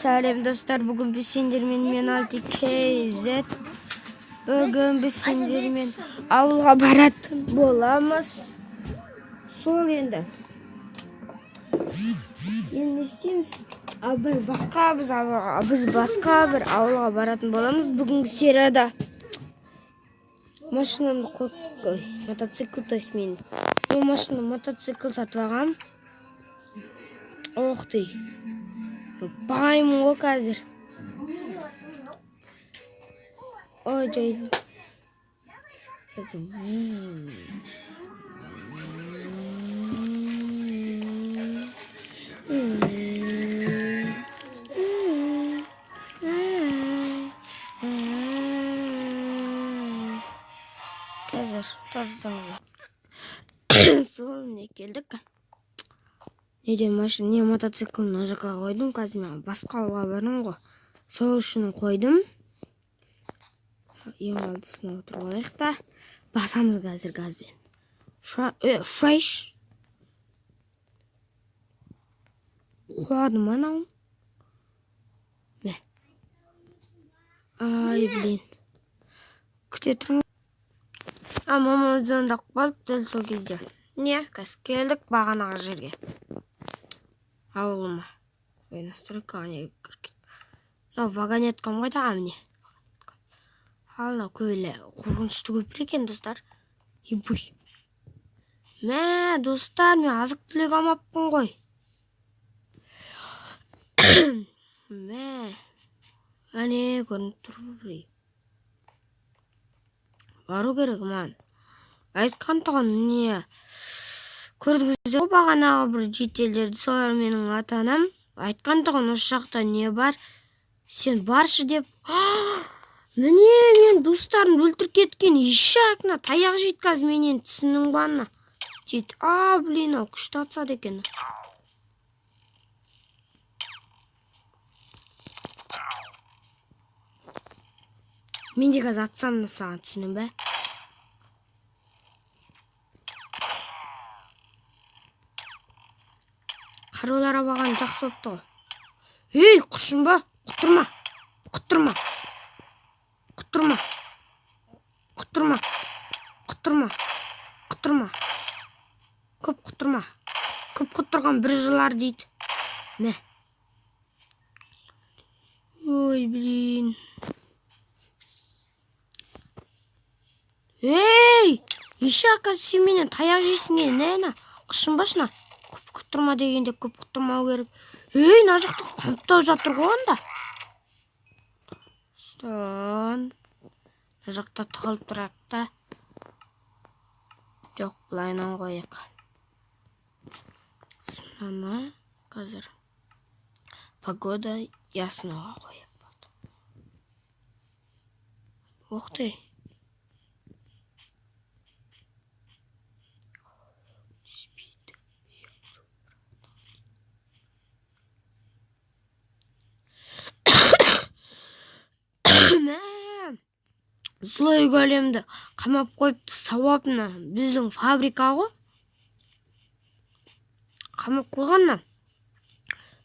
Сәлем, достар, бүгін біз сендермен, мен Алти KZ. Бүгін біз сендермен ауылға баратын боламыз. Сол енді. Енді не істейміз? Ал біз басқа бір ауылға баратын боламыз бүгінгі серияда. Машинамды қойып, ой, мотоцикл, то есть мен. Ну, машина, мотоцикл сатып алғам. Ох ты. Баймын ғой қазір. Ой, жай. Қазір сол міне келдік. Неде машина, не мотоциклін мына жаққа қойдым. Қазір мен басқа ауылға барамын ғой. Сол үшін қойдым. Ең алдысына отырып алайық та. Басамыз қазір газбен. Ұшайшы. Қуады ма анау? Мә. Ай, блин. Күте тұрмын. А, мамам звондап қалды дәл сол кезде. Не, қазір келдік бағанағы жерге. Ауылыма. Ой, настройкаға неге кіріп кетті? Мынау вагонеткам қайда? А, міне. Ал, мынау көп эле қорқынышты көпір екен, достар. Ебуй. Мә, достар, мен азық-түлік алмаппын ғой. Мә. Әне, көрініп тұр. Бару керек маған. Айтқан тұғын не? Көрдіңіздер ғой бағанағы бір жителдерді, солар менің ата-анам. Айтқан тұғын осы жақта не бар, сен баршы деп. Міне, мен достарымды өлтіріп кеткен ишак, мына таяқ жейді қазір менен, түсіндің ба ана? Дейді. А, блин, ау, күшті атсады екен. Мен де қазір атсам мына саған, түсіндің бе? Қарулар алған жақсы болыпты ғой. Ей, құшын ба? Құтырма. Құтырма. Құтырма. Құтырма. Құтырма. Құтырма. Көп құтырма. Көп құтырған бір жылар дейді. Мә. Ой, блин. Ей, ишак, қазір сен менен таяқ жейсің, ей, нә, нә. Қышынбашы, на. Көп құтырма дегенде көп құтырмау керек. Ей, мына жақта қамтап жатыр ғой анда. Стан. Мына жақта тығылып тұрайық та. Жоқ, былайынан қояйық. Мынаны қазір погода ясноға қояйық. Ух ты. Злой големді қамап қойыпты, сауап мына біздің фабрика ғой. Қамап қойған мына.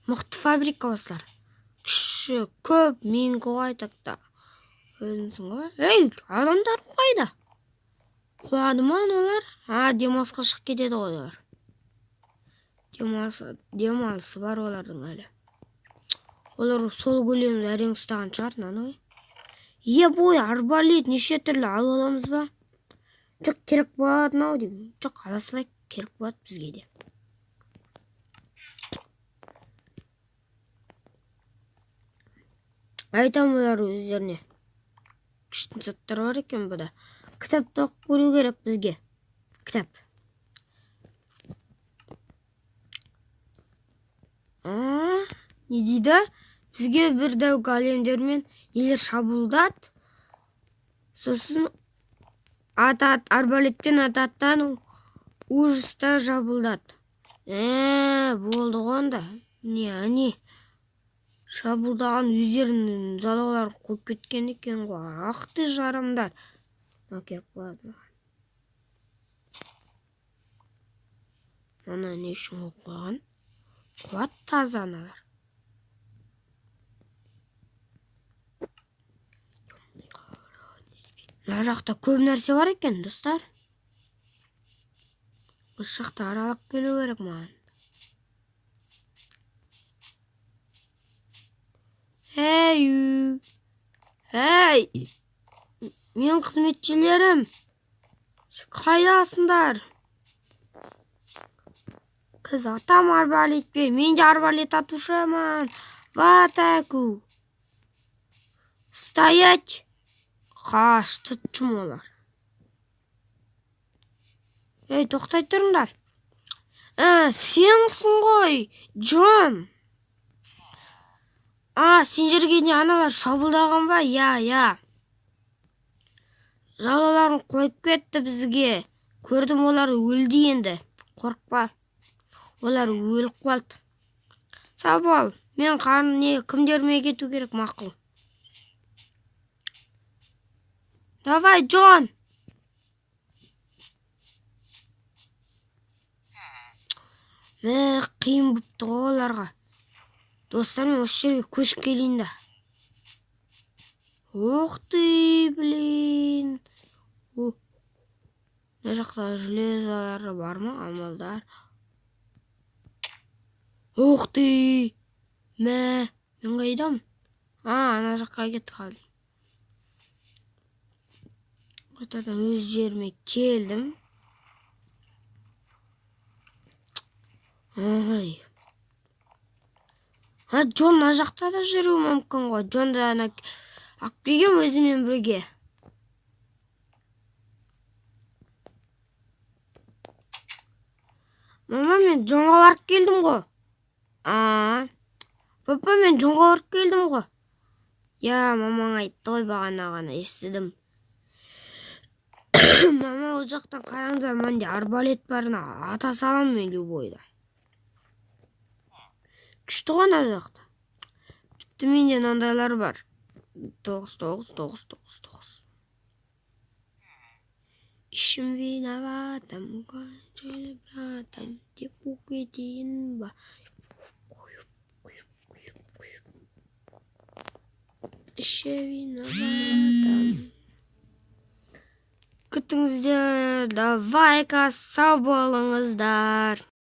Мықты фабрика осылар. Күші көп, менікі ғой айтады да. Өзімсің ғой. Ей, адамдар қайда? Қуады ма аналар? А, демалысқа шығып кетеді ғой олар. Демалысы бар олардың әлі. Олар сол големді әрең ұстаған шығар, мынаны ғой. Е, бой, арбалет, неше түрлі алып аламыз ба? Жоқ, керек болады мынау деймін. Жоқ, ала салайық, керек болады бізге де. Айтам олар өздеріне. Күшті заттар бар екен бұда. Кітапты оқып көру керек бізге. Кітап. А, не дейді? Бізге бір дәу големдермен нелер шабуылдады. Сосын арбалетпен ататтан ужаста жабылдады. Болды ғой онда. Не, әне. Шабуылдаған өздерінің жалауларын қойып кеткен екен ғой. Ах ты жарамдар. Мынау керек болады маған. Ана не үшін қойып қойған? Қуат таза аналар. Мына жақта көп нәрсе бар екен, достар. Осы жақта аралап келу керек маған. Эй, эй, менің қызметшілерім, қайдасыңдар? Қыз атам арбалетпен, мен де арбалет атушымын. В атаку! Стоять! Қашты чумолар. Ей, тоқтай тұрыңдар. Сенсің ғой, Джон. Сендерге не аналар шабуылдаған ба? Я, я. Жалаларын қойып кетті бізге. Көрдім, олар өлді енді. Қорықпа. Олар өліп қалды. Сау бол. Мен қарын не кімдеріме кету керек, мақұл. Давай, Джон. Мә, қиын бопты ғой оларға. Достар, мен осы жерге көшіп келейін да. Ох ты, блин. Мына жақта железолар бар ма? Алмаздар. Ух ты. Мә, мен қайдамын? Ана жаққа кетіп қалдым. Қайтадан өз жеріме келдім. Ой. Джон мына жақта да жүруі мүмкін ғой. Джон да ана алып келгем өзімен бірге. Мама, мен Джонға барып келдім ғой. Папа, мен Джонға барып келдім ғой. Я, мамаң айтты ғой бағана ғана, естідім. Мама, ол жақтан қараңыздар, менде арбалет барына ата саламын мен любойда. Күшті ғой ана жақта. Тіпті менде мынандайлар бар. 9, 9, 9, 9, 9. Ішім виноватым, братом, деп кетейін ба? Іші виноватым. Күтіңіздер, давай-ка, сау болыңыздар.